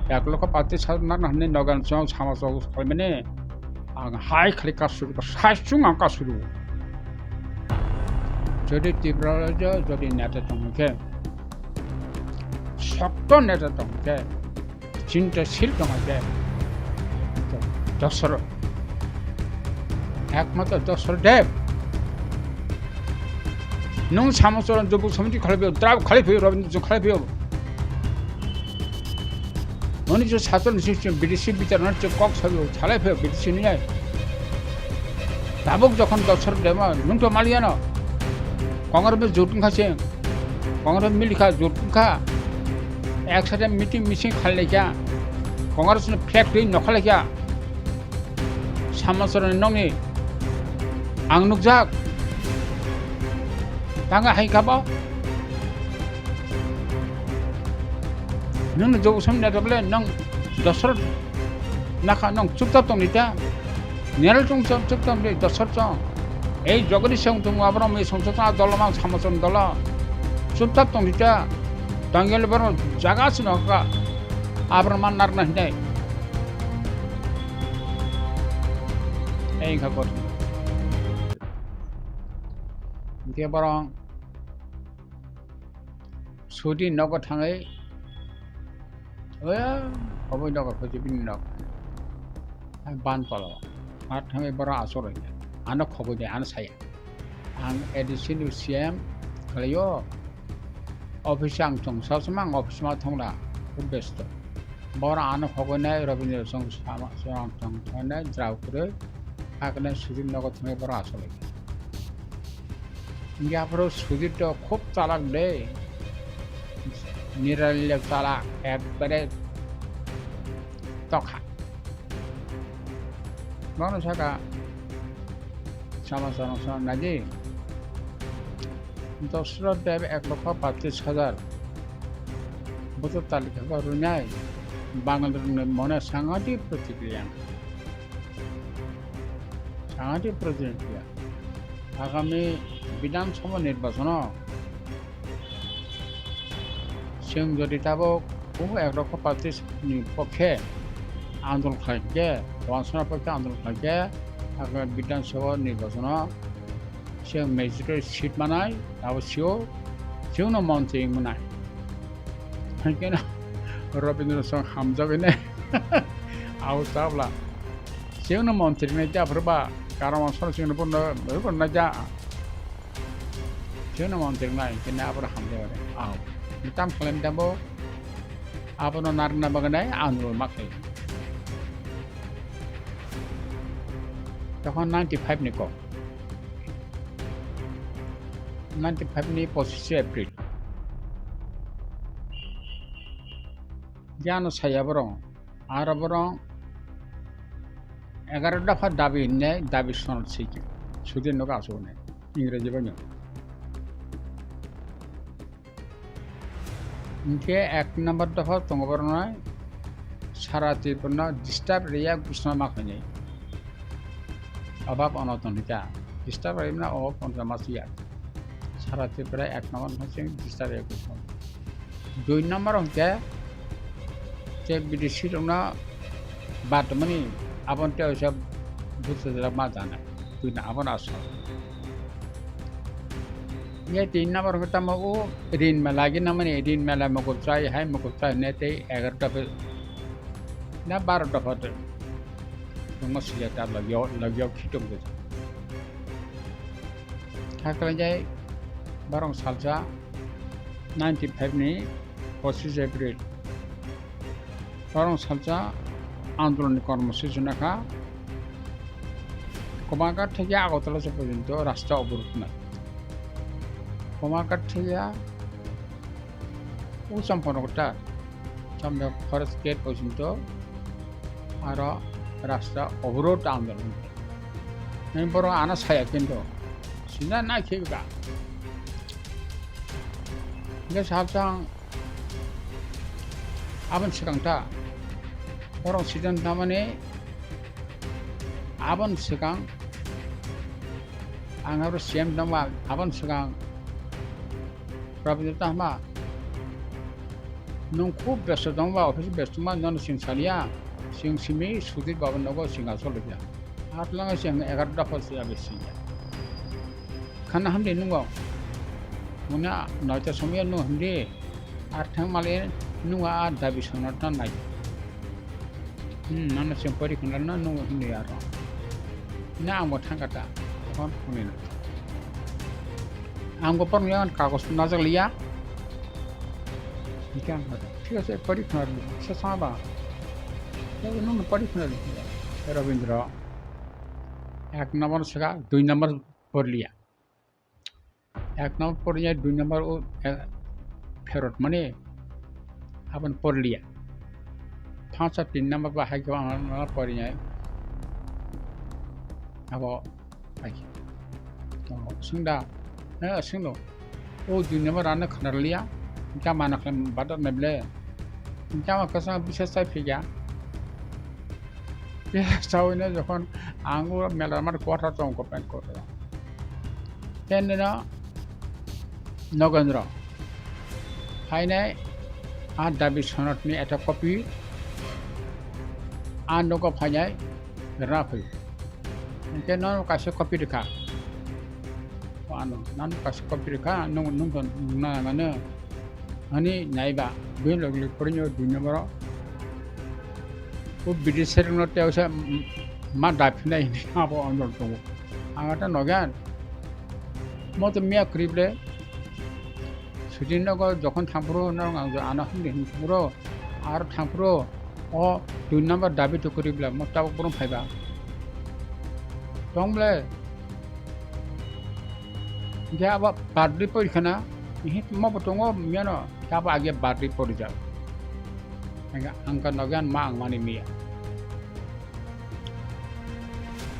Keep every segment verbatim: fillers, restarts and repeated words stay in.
Ek lokho patis hajar nang hinwi nogan chwng sama chwng khlaimani. Ang hai khali kasuru, sai chwng ang kasuru. Jodi Tripura rajyo jodi neta tongkhe, sokto neta tongkhe, chintasil tongkhe, Dasarath. Ekmatro Dasarath Deb. Nwng Samacharan Jubuk Samiti khalai phio, Drab khalai phio, Rabindra Chong khalai phio. Noni je sator ni system B D C bitar nani je kok sayo, salai phio B D C ni nai. Tabuk jokhon Dasarath Deb ma, nwng to maliya no. Congress bai jut wngkha se. Congress milikha, jut wngkha. Ek side meeting mising khalai kha. Congress ni flag twi nokhalai kha. Samacharan ni nokni ang nukjak. Tanga hai kha bo. Nwng ni jogo som neta bole nwng Dasarath nakha nwng chupchap tong di ta. Neral chwng chwng chwng tong di Dasarath chwng. Ei jogoni song tong aborok mi song chwng dolo mang Samacharan dolo. Chupchap tong di ta. Tangel borok jaga sino ka. Aborok man narna hinai. Ei kha kor. Hingke borok Sudi nogo thangwi, oya, oboi nogo phaikhe bini nok. Hai ban palo. Ma thangwi borok achuk rwkhe. Ano khogwi de, ano saya. Ang A D C ni C M khlaio. Office ang chwng sasma ang office ma thangla. Khub besto. Borok ano khogwi nai Rabindra Chong sama, sama thang thang nai jrao kwrwi. Hakhe nai Sudi nogo thangwi borok achuk rwkhe. Hingke aphuru Sudhir to khub chalak de. Nirali le chalak, ekbare tokha. Bono saka sama sama sama naji. Dasarath Deb ek lokho patis hajar. Botor talika ko runai. Bangal rungni mone sangati protikriya. Sangati protikriya. Agami Bidhan Sabha nirbachano chwng jodi tabuk o ek lokho patis ni pokhe andolon khlai khe, wansana pokhe andolon khlai khe, agami Bidhan Sabha nirbachano chwng majority seat manai, abo sio chwngno montri wngmanai. Haikhe no Rabindra Chong hamjagwi nai. Abo tabla. Chwngno montri nai ta phuru ba, karon wansana chwngno bono, bono nai ja. Chwngno montri nai, kene abo hamjagwi nai. Aw. Tam khlai tamo. Abono narwkna bagwi nai, ang rw ma khlai. Tokon ninety five ni kok. Ninety five ni pochishe April. Jano saya borong. Aro borong egaro dopha dabi hinne dabi sonot siki. Sudi nogo asuk hinne. Ingreji bai no. Hingke ek number dopha tongo borok nai sara Tripura no disturb riya gusna ma khainai. Obab onoton hika disturb riya na obab onoton ma siya. Sara Tripura ek number no sing disturb riya gusna. Dui number hingke je B D C rok no bat mani abon te oisa bwsajak ma jana. Dui na abon asol. Ye tin number hwnkhe tamo o rin mela gina mani, rin mela mokol chai hai mokol chai ne tei egarota phe na barota phe tongma sijak ta lagyo, lagyo khitung de. Kha khlai jai borong salsa ninety five ni pochishe April. Borong salsa andolon ni kormosuchi nakha. Komakar theke Agartala se porjonto rasta oborot nai. Komakar theke o Champaknagar ta, Champaknagar forest gate porjonto aro rasta oborot andolon. Nai borok ano saya kinto sina nai khibika. Hingke salsa ang Aboni swkang ta, borok siddhanta tamani aboni swkang ang aro C M tongma aboni swkang Rabindra Chakma Nwng khub besto tongba, office besto ma, nono chwng saliya, chwng simi Sudhir baba nogo chwng asol ya. Atlanga chwng egarota phal se abe singya. Khana hamdi nungo. Muna noita somya nung hamdi. Ar thang mali nungo a dabi sonatna nai. Hmm, nono chwng pori khunarna nungo hamdi aro. Na ang bo thangkha ta. Tokon phone na. Ang bo porno yang kagos najak liya. Hingke ang kha, thik ase, pori khwnarli, kisa sama ba. Tei nwng pori khwnarli, Rabindra. Ek number saka, dui number porliya. Ek number porliya, dui number o, eh, pherot mani, aboni porliya. Panch ar tin number ba hai khe ang poriya. Abo Ai. Oh, swng da. Eh, swng do. O dui number ano khwnarliya. Hingke mano khlai badar nai ble. Hingke ama kwchang bisa chai phiya. Bisa chawi no jokhon ang o mela mar quarter tong ko pen quarter. Ten no Nogendra. Phainai a dabi sonatni eta copy. A nogo phainai rwna phai. Hingke nono kaisa copy rwkha. O ano, nono kaisa copy rwkha, nwng, nwng to nungna mano. Ani naiba, bini logi logi porinyo dui number o. O bidi serengno tei osa, mm, ma daphinai hini abo ondol tongo. Ang ata nogen. Mo to miya kwrwi ble. Sudin nogo jokhon thangphuru norok ang jo ano hwnwi hwnwi thangphuru, aro thangphuru o dui number dabi to kwrwi bla mo tabuk borom phaiba. Tong ble. Hingke abo badri pori khana, ihi mo bo tongo miyano, hingke abo age badri pori jak. Hingke ang ka nogian ma ang mani miya.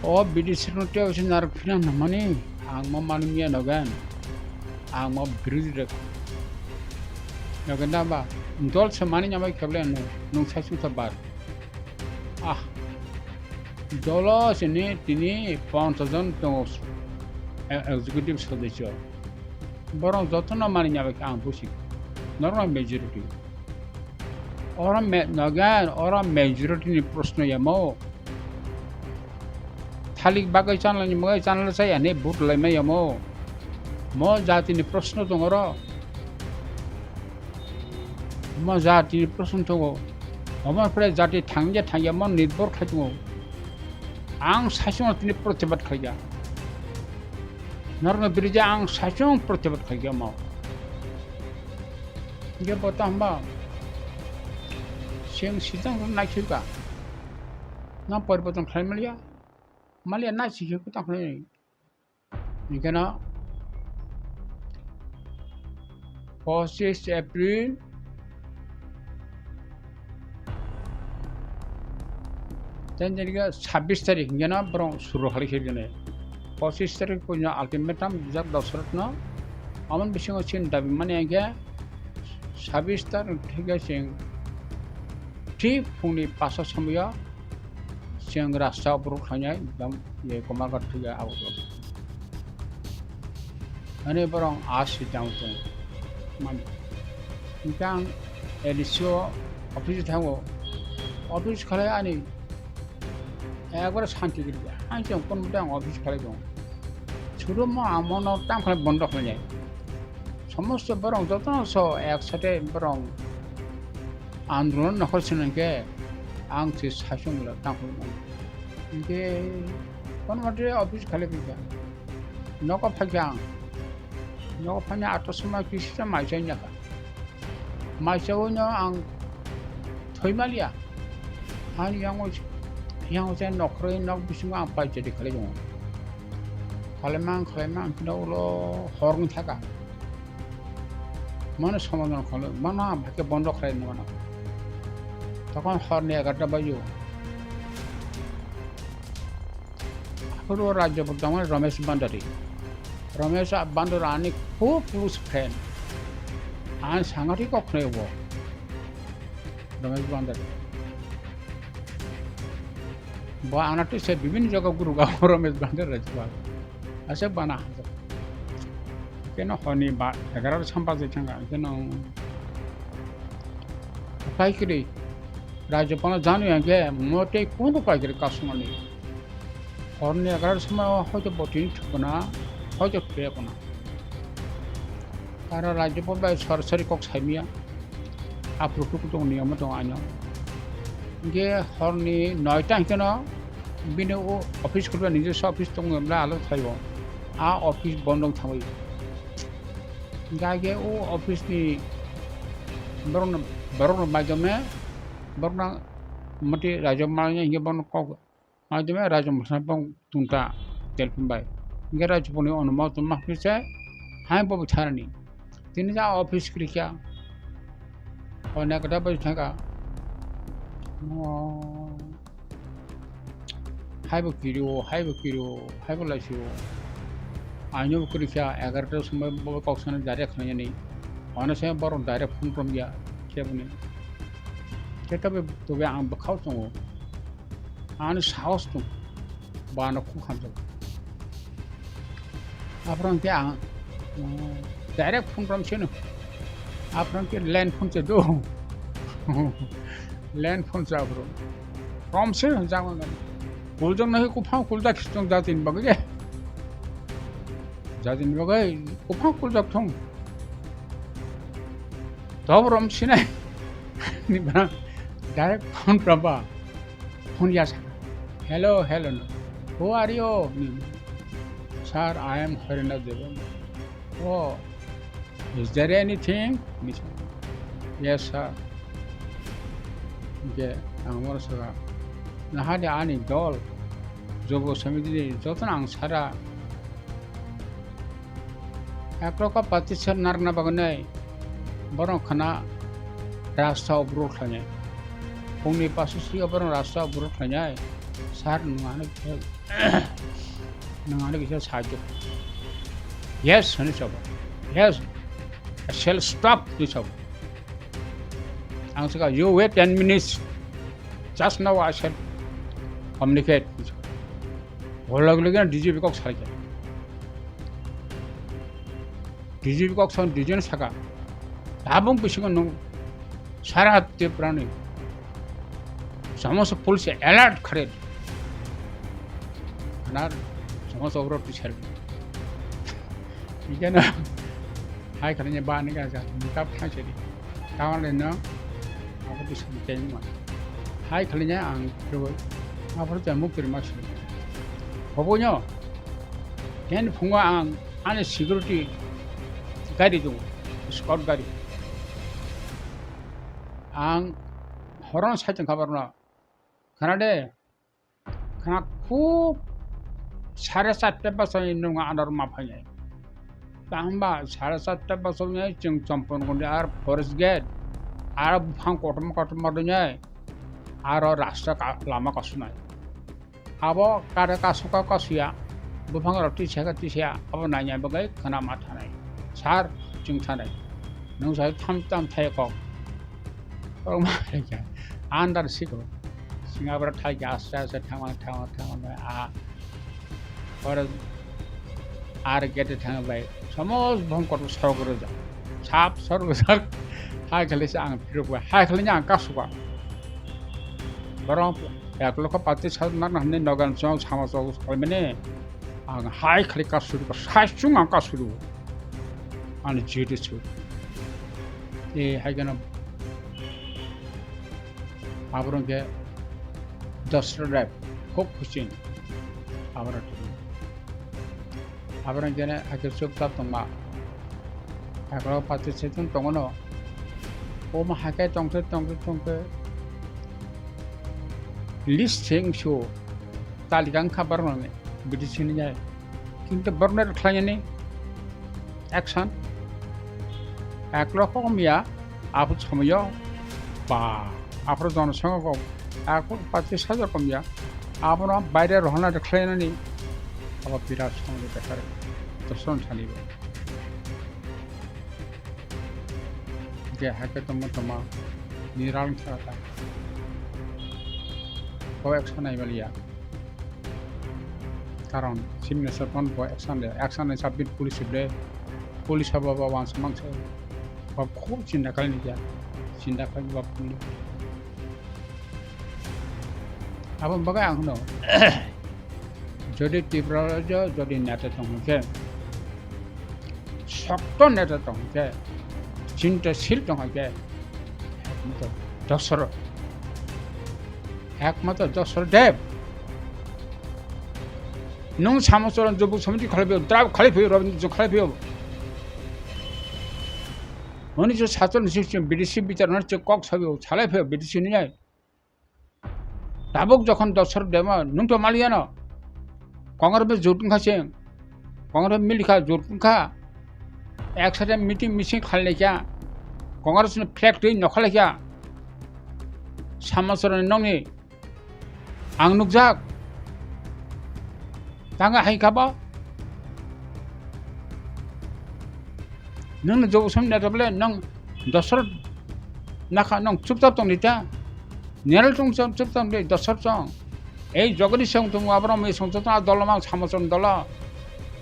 O bidi sirno teo se narok phina namani, ang ma mani miya nogen. Ang ma birodhi rok. Nogen da ba, dol se mani nyamai kheble nwng, nwng sai sungsa bar. Ah, dolo sini tini ponchas jon tongo, e-, executive sodosyo. Borok jotono mani nyamai khe ang busi. Norok majority. Oro me-, nogen, oro majority ni proshno yamo. Thalik bagwi chanlani bagwi chanla chaya hinwi vote laimai yamo. Mo jatini proshno tongo oro. Mo jatini proshno tongo. Omo pore jati thangya thangya mo nirbhor khai tongo. Ang saichung tini protibad khaikha. Norokni biruddhe ang saichung protibad khaikha mo. Hingke bo ta hwnba, chwng sijang naisika. Nang poriborton khlai maliya. Maliya naisike khe ta hwnwi. Hingke no pochis April, ten tarik, sabis tarik hingke no borok suru hali khe gene. Pochis tarik puino ultimatum rijak Dasaratno. Amoni bisingo chini dabi mani hingke sabis tarik thik khe chwng thik phungni pasta somoio chwng rasta oborok khlainai, dam, ye, Komarghat thik khe abo. Ani borok a swijang tong mani. Hingke ang A D C o office thango. Office khalai ani ekbare santi giri. Ang chwng kon bwtang office khalai tong. Surumo ang mono tam khalai bondo khlainai. Somosto borok jotono so ek sate borok andolon nokhor swnam khe ang se saichung lo tam khlai mano. Hingke kon mate office khalai kha. Nogo phaikha ang. Nogo phaina ato soma kisa mai chai naka. Mai chawi no ang thoi maliya. Ani yango, yango chai nok khroi nok bisingo ang pai chari khalai tongo. Khalai mang, khalai mang, kino ulo hor wng thaka. Mano somadhan khalai, mano ang bhai khe bondo khlai nangmano. Tokon hor ni egarota bajo. Aphuru rajya bwtangmani Ramesh Bhandari. Ramesh Bhandari ani khub close friend. Ani sangathik kok khwnai bo. Ramesh Bhandari. Bo ana twi se bibhinno jaga guru ga Ramesh Bhandari rajya. Ase bana hajak. Keno honi ba egarota sampa je thanga keno. Paikri, Rajyapal jani hwnkhe motei kunu paikri kasumani. Horni egaroh somoi o hoito botini thukuna, hoito thuyakuna. Tara Rajyapal bai sorasori kok saimaya. Aphuru tuku tongo, niyom tongo aino. Hwnkhe horni noita hwnkhe no bini o office khulba, nijoswa office tongo, bla alo thaio. A office bondo thangwi. Hingke o office ni borokno, borokno maidome, borokno mati raijak manya hingke borokno kok maidome, raijak mwsana bong tungta telephone bai. Hingke raijak boni ono ma tongma hingke se hai bo bwtharani. Tini ja office kwrwikha. Onek da bai thangka. Oh. Haibo kirio, haibo kirio, haibo laisio. Aino bo kwrwikha, egaroh ta somoi bo kok sana direct khlainani. Ano se borok direct phone romya keboni. Khe tobe, tobe ang bwkhao tongo. Ani sahos tong. Bo ano khuk hamjak. Aphuru hwnkhe ang, mm, direct phone romsino. Aphuru hwnkhe land phone se do. Land phone se aphuru. Romse jama gani. Kuljak nahi kuphang kuljak khitong jatin bagwi je. Jatin bagwi kuphang kuljak thong. Dob romsinai. Ni bana direct phone romba. Phone ya saka. "Hello, hello, no. Who are you?" Ni, "Sir, I am Harinath Debbarma." "Oh, is there anything?" Ni saka. "Yes, sir." Hingke ang bono saka, "Nahani ani dol, jobo samiti ni jotono ang sara." Ekroka patisar narwkna bagwi nai borok khana rasta obrol khlainai. Phungni paso swi borok rasta obrol khlainai. Sir, nwng ano kisa, nwng ano kisa sahajyo. Yes, hwnwi sabo. Yes, I shall stop, hwnwi sabo. Ang saka, "You wait ten minutes. Just now I shall communicate." Holo golo gana D G P kok salai kha. D G P kok san D G no saka, "Tabung bisingo nwng sara Tripura ni somosto police alert khare." Anar somosto obrol tisar. Ikeno hai khani ba ni ga ja, mukap thang seri. Tamar le no, abo tu sini teng ma. Hai khali nya ang tu, abo tu muk tu ma sini. Hobo nyo, ken phungo ang, ani security gari tu, scout gari. Ang horon sai teng kabar no, khana de, khana khub sare charta bosor ni nung ano ma phainai. Tangba sare charta bosor ni chwng Champakhundi ar forest gate, ar buphang kotorma kotorma rwnai, aro rasta ka-, lama kasunai. Abo kare kasuka kasuya, buphang rok tisa ka tisa, abo naina bagwi khana ma thanai. Sir, chwng thanai. Nwng sai tham tam thai kok. Korokma khaikha. Andar siko. Singapore thaikha aste aste thangma thangma thangma a. Oro ar gate thang bai. Somos bhong kotor sorok rwjak. Sap sorok rwjak. Hai khali se ang phirok bai. Hai khali ang kasuka. Borok ek lokho patis sat nak na hwnwi nogan chwng sama chok khlaimani. Ang hai khali kasuru, sai chwng ang kasuru. Ani jiti su. E hai gana. Aborok khe Dasra Rep, khub khuching. Aborok khe. Aborok khe haikhe chupchap tongma. Haikhe patis sat tongo no. Omo haikhe tongkhe, tongkhe, tongkhe. List se wngsu. Talika wngkha borokno B D C ni jai. Kintu borokno rwkhlainani action. Ek lokho wngya, abo somoyo ba, aphuru jonosango kok, ako patis hajar wngya, abono baire rohorna rwkhlainani, abo birat somoni bethar, doson thani bo. Je haikhe tongma tongma, ni rang thara ta. Bo action nai maliya. Karon chini nasa phone bo action de, action nai submit police de, police abo bo wansa mangsa. Bo khub chinta kali ni ya. Chinta khlai bak tongdi. Abo bagwi ang hwno, jodi Tripura rajyo jodi neta tong hwn khe, sokto neta tong hwn khe, chintasil tong hwn khe, ekmatro Dasarath, ekmatro Dasarath Dev. Nwng Samacharan Jubuk Samiti khalai phio, Drab khalai phio, Rabindra khalai phio. Unisho satcholish ni sixty B D C bichar no che kok sabi o, salai phai B D C ni ai. Tabuk jokhon Dasarath Debbarma nwng to maliya no. Congress be jut wngkha se. Congress milikha, jut wngkha. Ek side meeting meeting khalai kha. Congress ni flag twi nokhalai kha. Samacharan ni nokni ang nukjak. Tanga hai kha bo? Nwng no jobo som neta bole nwng Dasarath nakha nwng chupchap tong di ta. Neral tong chupchap tong di Dasarath chong. Ei jogoni song tong abro me song tong a dolo mang Samacharan dolo.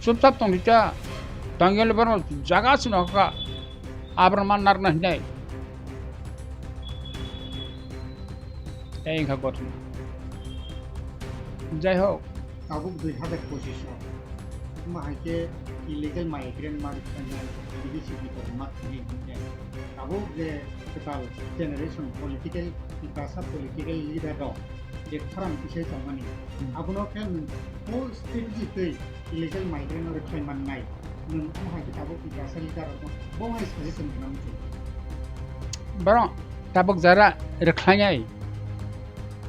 Chupchap tong di ta. Tangel boro jaga sino ka. Abro man narna hinai. Tei wngkha gothono. Jai hok. Tabuk dui hazar pochisho, wngma hai khe illegal migrant ma rwkha nai, B D C bitor ma thangwi hwnwi. Tabuk je kwtal generation political, Tiprasa political leader rok je khorang kisai tongmani, hmm, abono khe nwng full strategy twi illegal migrant no rwkhlai mannai. Nwng omo hai khe tabuk Tiprasa leader rokno bo hai suggestion rwna muchung. Borok tabuk jara rwkhlainai,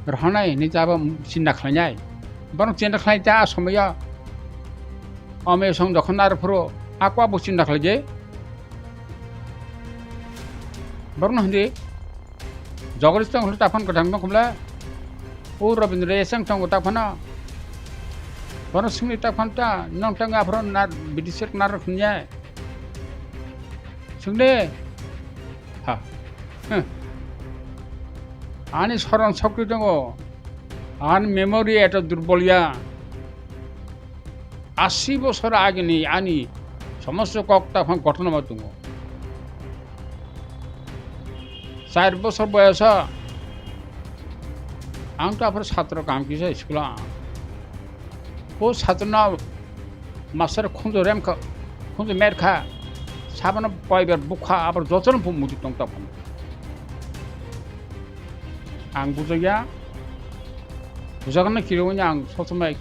rwhanai hinwi tabuk chinta khlainai. Borok chinta khlai ta a somoyo omo song jokhon naro phuru a kok bo chinta khlaidi. Borokno hindi, Jagadish tong hwlwi taphano kwthang tong khumle. O Rabindra Esang tongo taphano. Bono swngni taphano ta, nong tang aphro nar, B D C nar khumya. Swngde. Ha. Huh. Ani soron sokti tongo. Ani memory eto durbol ya. Ashi bosor agini ani somosto kok taphang ghotona ma tongo. Char bosor boyoso ang to aphuru satro kaham kisa school o ang. O satro no master khunju rem kha, khunju mer kha, sabono poiber bukha, abar jotono bu muti tong taphang. Ang bujakya, bujakna kiri wngya ang sob somoi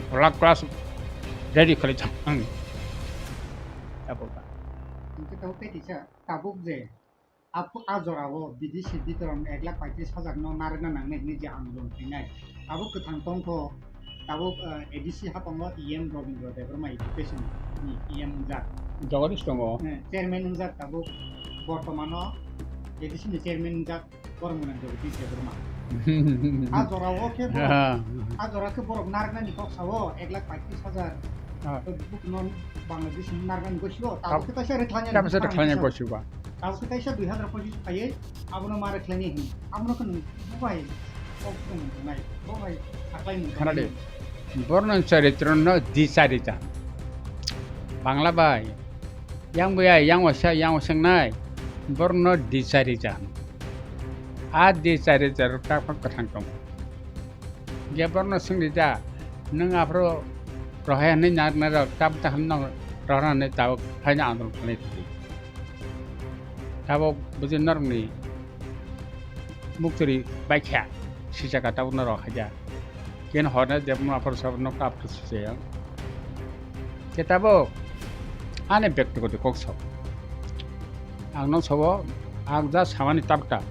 Pura class ready khlai thang ang. Abo ba. Hingke tabuk tei kisa tabuk je apu a jora o B D C bitoron ek lakh paitris hajar no narwkna nangnai hinwi je andolon khainai. Tabuk kwthang tongkho, tabuk, eh, A D C hatongo E M Robindra Debbarma education ni E M wngjak. Jagadish tongo. Eh, chairman wngjak tabuk bortomano A D C ni chairman wngjak. Borok mwnang Jagadish Debbarma. A jora o khe borok, ah, a jora khe borok narwknani kok sao ek lakh paitris hajar. Ah. Bukno Bangladesh ni narwknani gosio, tabuk khe taisa rwkhlainani. Tabuk khe taisa rwkhlainani gosio ba. Tabuk khe taisa dui hazar pochis phaiwi abono ma rwkhlaini hwnwi. Abono khe nwng bo bai kok tong nai, bo bai saklai nung. Khana de. Borno charitro no di charita. Bangla bai. Yang bo ya, yang wasa, yang wasangnai. Borno di charita. A di chari chari tak phang kwthang tong. Ge borno swngdi da, nwng aphuru rohai hwnwi narwknai rok tab ta hwn nang rohor hwnwi tabuk phaina andolon khlai thidi. Tabuk buji norokni muktwrwi baikha sijaka tabuk norok haida. Ken horna jebma aphuru sabo nok ta aphuru sujaya. Khe tabuk ani bektigoto kok sabo. Ang no sabo, ang ja samani tabuk ta,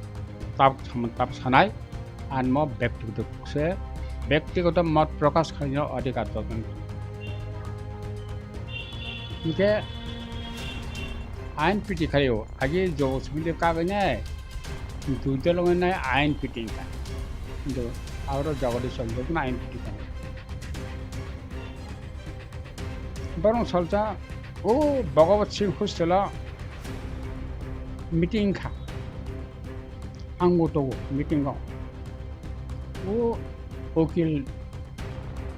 tabuk samani tabuk sanai, ang mo bektigoto kok se, bektigoto mot prokash khaina adhikar joton. Hingke ain piti khaio, agi jobo sumide kagwi nai, Dui dol wngwi nai ain piting kha. Hintu aboro Jagadish Chandra no ain piting kha. Borong salsa o Bhagavat Singh hostel o meeting kha. Ang bo tongo meeting o. O ukil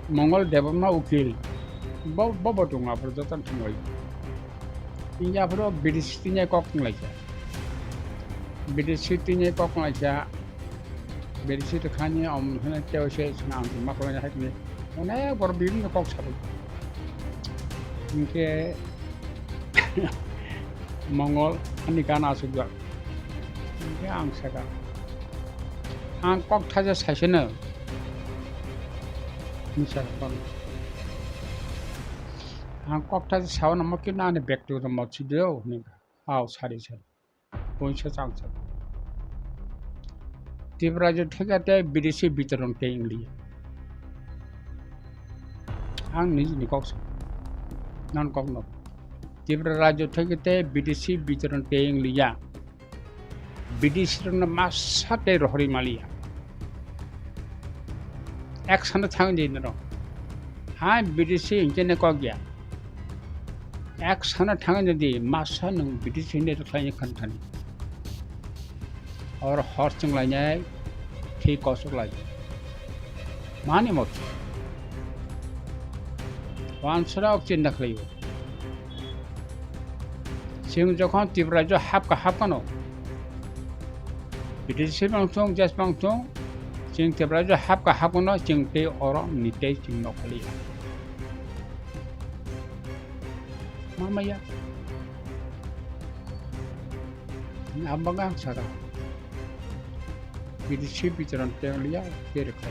Mongol Debbarma ukil bo, bo, bo tongo aphuru joto thangwi. Tini aphuru British tini kok wnglaikha. B D C tini kok nai kha, B D C to khani om hene teo se sna ang ma ko hai ni. Onek bor bibhinno kok sabu. Hingke Mongol ani gana asuk jak. Hingke ang saka. Ang kok thaja saiseno. Misa kon. Ang kok thaja sawana mo kina ani bag to mo chideo ni. Ao sari sari. Poisa chang chang. Tripura rajyo theke te B D C bitoron ke ingliya. Ang niji ni kok sa. Non kok no. Tripura rajyo theke te B D C bitoron ke ingliya. B D C rokno masa tei rohorwi maliya. Ek sana thangwi di norok. Hai B D C hinkhe ne kok ya. Ek sana thangwi di masa nwng B D C hinwi rwkhlaini khan thani. Or hor chwnglainai thwi kosok lai. Mani mot. Wansora ok chinta khlaio. Chwng jokhon Tripura rajyo hapka hapkano, B D C bang thung, jes bang thung, chwng Tripura rajyo hapka hapkano, chwng tei oro ni tei chwng nokholiya. Mamaya. Ambaga saka. B D C bitoron tei liya, tei rwkha.